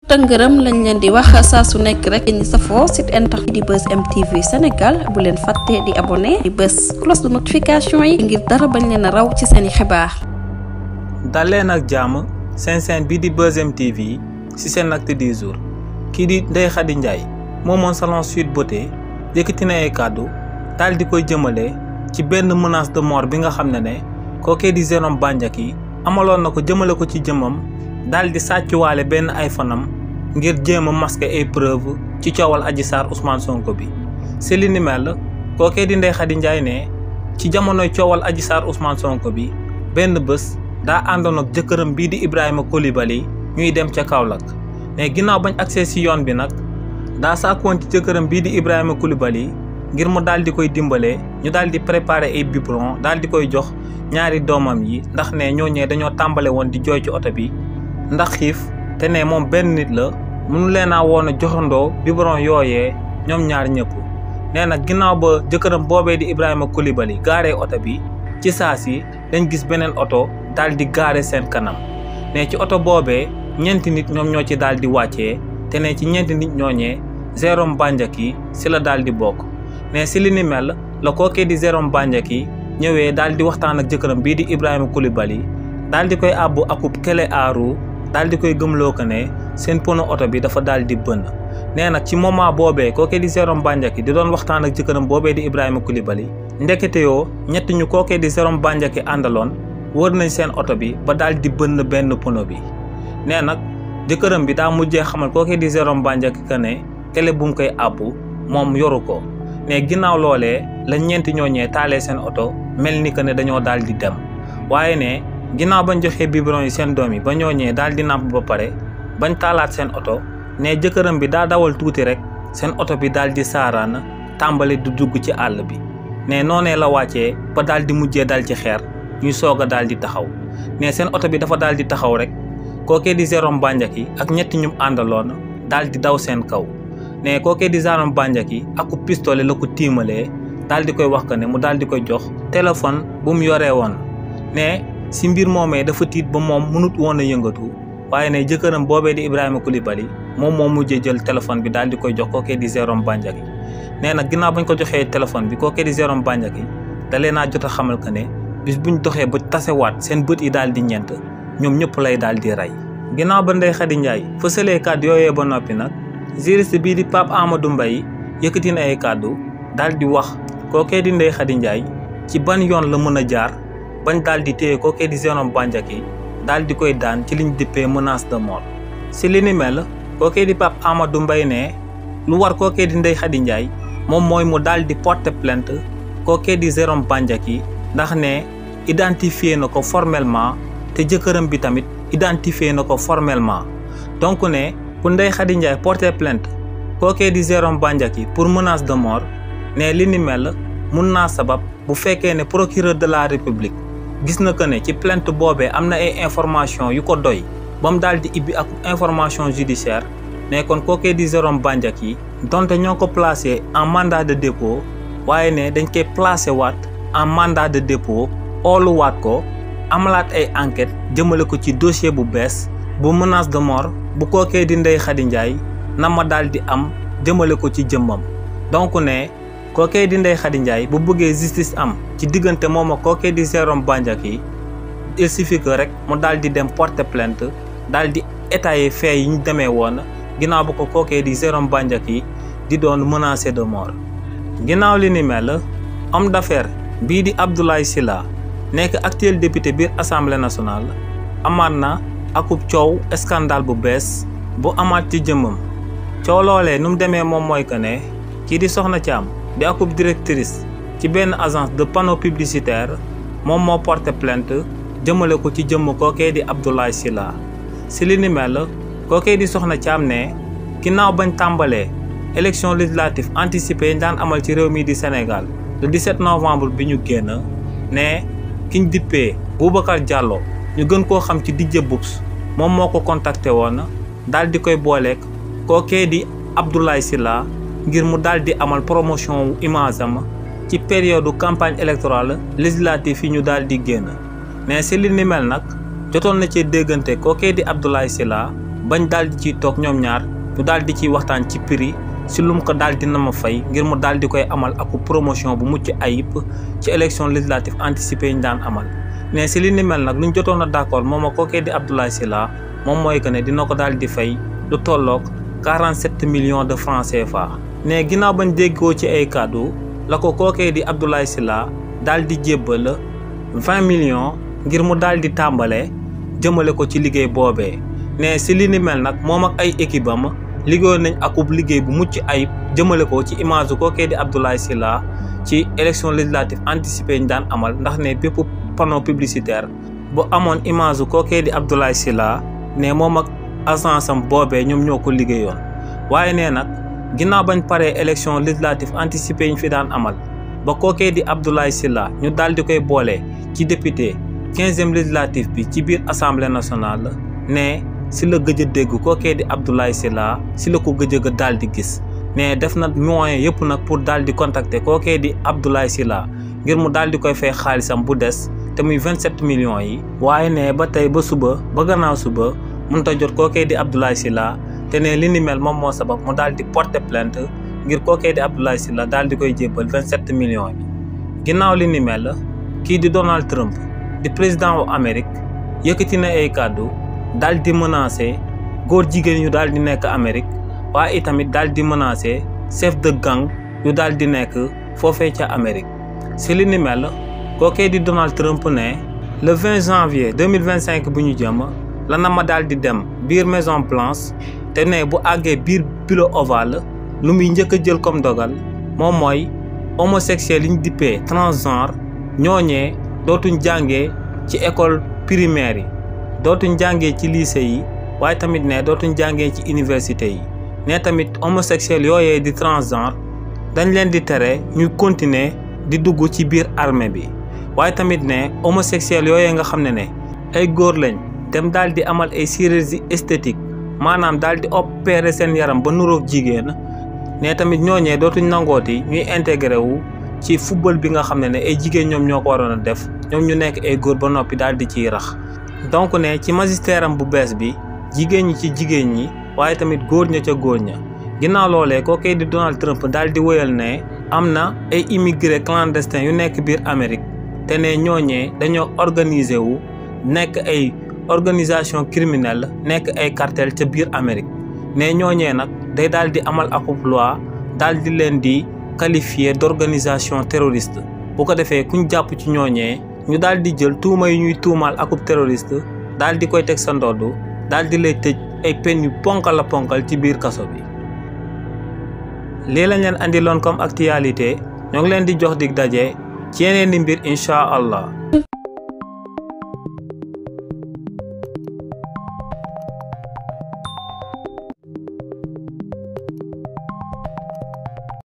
tëngërëm lañ leen di wax saa su nekk rek ñi safoo site internet di Buzz M TV Sénégal bu leen fàtte di abonné di bës cloche de notification yi ngir dara bañ leen a raw ci seeni xibaar. dal leen ak jàmm seen bi di Buzz M TV ci seen acte du jour kii di Ndeye Khady Ndiaye moomoon salon Sweet Beauté yëkkati na ay kàddu daal di koy jëmale ci benn menace de mort bi nga xam ne kookee di Jérôme Bandiaky amaloon na ko jëmale ko ci jëmmam daal di sàccuwaale benn ay fanam ngir jéem a masquer ay preuve ci coowal Adji Sarr Ousmane Sonko bi si li ni mel kookee di Ndeye Khady Ndiaye ne ci jamonoy coowal Adji Sarr Ousmane Sonko bi benn bés daa àndoon ak jëkkëram bii di Ibrahima Coulibaly ñuy dem ca Kaolack mais ginnaaw bañ accès si yoon bi nag daa sàkkoon ci jëkkëram bii di Ibrahima Coulibaly ngir mu daal di koy dimbale ñu daal di préparer ay biberon daal di koy jox ñaari doomam yi ndax ne ñooñee dañoo tàmbale woon di jooy ci oto bi ndax xiif te ne moom benn nit la mënu leen a woon a joxandoo biberon yooyee ñoom ñaar ñëpp nee nag ginnaaw ba jëkkëram boobee di Ibrahima Coulibaly gaaree oto bi ci saa si dañ gis beneen oto daal di gaare seen kanam ne ci oto boobee ñeenti nit ñoom ñoo ci daal di wàccee te ne ci ñeenti nit ñooñee Jérôme Bandiaky si la daal di bokk ne si li ni mel la kookee di Jérôme Bandiaky ñëwee daal di waxtaan ak jëkkëram bii di Ibrahima Coulibaly daal di koy àbbu akub kele aaru daal di koy gëmloo ko ne seen pono oto bi dafa daal di bënn nee nag ci moment boobee kookee di Jérôme Bandiaky di doon waxtaan ak jëkkëram boobee di Ibrahima Coulibaly ndekete yoo ñett ñu kookee di Jérôme Bandiaky àndaloon wër nañ seen oto bi ba daal di bënn benn pono bi nee nag jëkkëram bi daa mujjee xamal kookee di Jérôme Bandiaky que ne kele bu mu koy àbbu moom yoru ko ne ginnaaw loolee la ñeenti ñooñee taalee seen oto mel ni que ne dañoo daal di dem waaye ne ginnaaw bañ joxee biberon yi seen doom yi ba ñooñee daal di nàmp ba pare bañ taalaat seen oto ne jëkkëram bi daa dawal tuuti rek seen oto bi daal di saaraan tàmbali du dugg ci àll bi ne noonee la wàccee ba daal di mujjee dal ci xeer ñuy soog a daal di taxaw ne seen oto bi dafa daal di taxaw rek kookee di Jérôme Bandiaky ak ñetti ñum àndaloon daal di daw seen kaw ne kookee di Jérôme Bandiaky ak pistolet la ko tiimalee daal di koy wax que ne mu daal di koy jox téléphone bu mu yoree woon ne si mbir moomee dafa tiit ba moom mënut woon a yëngatu waaye ne jëkkëram boobee di Ibrahima Coulibaly moom moo mujjee jël téléphone bi daal di koy jox kookee di Jérôme Bandiaky nee nag ginnaaw bañ ko joxee téléphone bi kookee di Jérôme Bandiaky da leen a jot a xamal que ne bis buñ doxee ba tasewaat seen bët yi daal di ñeent ñoom ñëpp lay daal di rey. ginnaaw ba Ndeye Khady Ndiaye fësalee kàddu yooyee ba noppi nag juriste bii di Pape Amadou Mbaye yëkkati na ay kàddu daal di wax kookee di Ndeye Khady Ndiaye ci ban yoon la mën a jaar bañ daal di téye kookee di Jérôme Bandiaky daal di koy daan ci liñ dippee menace de mort si li ni mel kookee di Pape Amadou Mbaye ne lu war kookee di Ndeye Khady Ndiaye moom mooy mu daal di porter plainte kookee di Jérôme Bandiaky ndax ne identifié na ko formellement te jëkkëram bi tamit identifié na ko formellement donc ne pour Ndeye Khady Ndiaye porter plainte kookee di Jérôme Bandiaky pour menace de mort ne li ni mel mun naa sabab bu fekkee ne procureur de la république gis na que ne ci plainte boobee am na ay information yu ko doy ba mu daal di ibbi ak information judiciaire ne kon kookee di Jérôme Bandiaky donte ñoo ko placé en mandat de dépôt waaye ne dañ koy placé waat en mandat de dépôt ooluwaat ko amalaat ay enquête jëmale ko ci dossier bu bees bu menace de mort bu kookee di Ndeye Khady Ndiaye na ma daal di am jëmale ko ci jëmmam donc ne kookee di Ndeye Khady Ndiaye bu bëggee justice am ci diggante moom ak kookee di Jérôme Bandiaky il suffit que rek mu daal di dem porter plainte daal di étayer fait yi ñu demee woon ginnaaw ba ko kookee di Jérôme Bandiaky di doon menacé de mort. ginnaaw li ni mel homme d'affaires bii di Abdoulaye Sylla nekk actuel député biir assemblée nationale amaat na akub coow scandale bu bees bu amaat ci jëmmam coow loolee nu mu demee moom mooy que ne kii di Soxna Thiam di akub directrice ci benn agence de panneau publicitaire moom moo porté plainte jëmale ko ci jëmm kookee di Abdoulaye Sylla si li ni mel kookee di Soxna Thiam ne ginnaaw bañ tàmbalee élection législative anticipée daan amal ci réew mi di Sénégal le 17 novembre bi ñu génn ne kiñ dippee Boubacar Diallo ñu gën koo xam ci DJ Boubs moom moo ko contacté woon daal di koy booleek kookee di Abdoulaye Sylla ngir mu daal di amal promotion image am ci période campagne électorale législative yi ñu daal di génn ne si li ni mel nag jotoon na ci déggante kookee di Abdoulaye Sylla bañ daal di ciy toog ñoom ñaar ñu daal di ciy waxtaan ci prix si lu mu ko daal di na ma fay ngir mu daal di koy amal ak promotion bu mucc ayib ci élection législative anticipée yi ñu daan amal. ne si li ni mel nag luñ jotoon a d'accord moom ak kookee di Abdoulaye Sylla moom mooy que ne dina ko daal di fay lu tolloog 47 millions de francs CFA. ne ginnaaw bañ déggoo ci ay kàddu la ko kookee di Abdoulaye Sylla daal di jébbal 20 millions ngir mu daal di tàmbale jëmale ko ci liggéey boobee. ne si li ni mel nag moom ak ay équipe am liggéeyoon nañ akub liggéey bu mucc ayib jëmale ko ci image kookee di Abdoulaye Sylla ci élection législative anticipée ñu daan amal ndax ne bépp panneau publicitaire bu amoon image kookee di Abdoulaye Sylla ne moom ak agence am boobee ñoom ñoo ko liggéeyoon. waaye nee nag ginnaaw bañ paree élection législative anticipée yi ñu fi daan amal ba kookee di Abdoulaye Sylla ñu daal di koy boole ci député 15e législative bi ci biir assemblée nationale ne si la gëj a dégg kookee di Abdoulaye Sylla si la ko gëj a daal di gis. ne def na moyen yëpp nag pour daal di contacter kookee di Abdoulaye Sylla ngir mu daal di koy fay xaalisam bu des te muy 27 millions yi. waaye ne ba tey ba suba ba gannaaw suba mënut a jot kookee di Abdoulaye Sylla te ne li ni mel moom moo sabab mu daal di porter plainte ngir kookee di Abdoulaye Sylla daal di koy jébbal 27 millions yi. ginnaaw li ni mel kii di Donald Trump di président wu Amérique yëkkati na ay kàddu daal di menacer góor jigéen yu daal di nekk Amérique waaye itamit daal di menacer chef de gang yu daal di nekk foofee ca Amérique. si li ni mel kookee di Donald Trump ne le 20 janvier 2025 bu ñu jëm la na ma daal di dem biir Maison Blanche te ne bu àggee biir bureau ovale lu muy njëkk a jël comme dogal moom mooy homosexuel yi ñu dippee transgenre ñooñee dootuñ jàngee ci école primaire yi dootuñ jàngee ci lycée yi waaye tamit ne dootuñ jàngee ci université yi. ne tamit homosexuel yooyee di transgenre dañ leen di tere ñuy continuer di dugg ci biir armée bi waaye tamit ne homosexuel yooyee nga xam ne ay góor lañ dem daal di amal ay chirurgie esthétique maanaam daal di opérer seen yaram ba nuroog jigéen ne tamit ñooñee dootuñ nangooti ñuy intégré wu ci football bi nga xam ne ay jigéen ñoom ñoo ko waroon a def ñoom ñu nekk ay góor ba noppi daal di ciy rax. donc ne ci magistère am bu bees bi jigéen ñi ci jigéen ñi waaye tamit góor ña ca góor ña. ginnaaw loolee kookee di Donald Trump daal di wéyal ne am na ay immigré clandestin yu nekk biir Amérique te ne ñooñee dañoo organiser wu nekk ay organisation criminelle nekk ay cartel ca biir Amérique. ne ñooñee nag day daal di amal akub loi daal di leen di qualifier d'organisation terroriste bu ko defee kuñ jàpp ci ñooñee ñu daal di jël tuuma yi ñuy tuumaal akub terroriste daal di koy teg sa ndodd daal di lay tëj ay peine yu ponkal ci biir kaso bi. lii lañ leen andiloon comme actualité ñoo ngi leen di jox dig daje ci yeneen di mbir incha allah.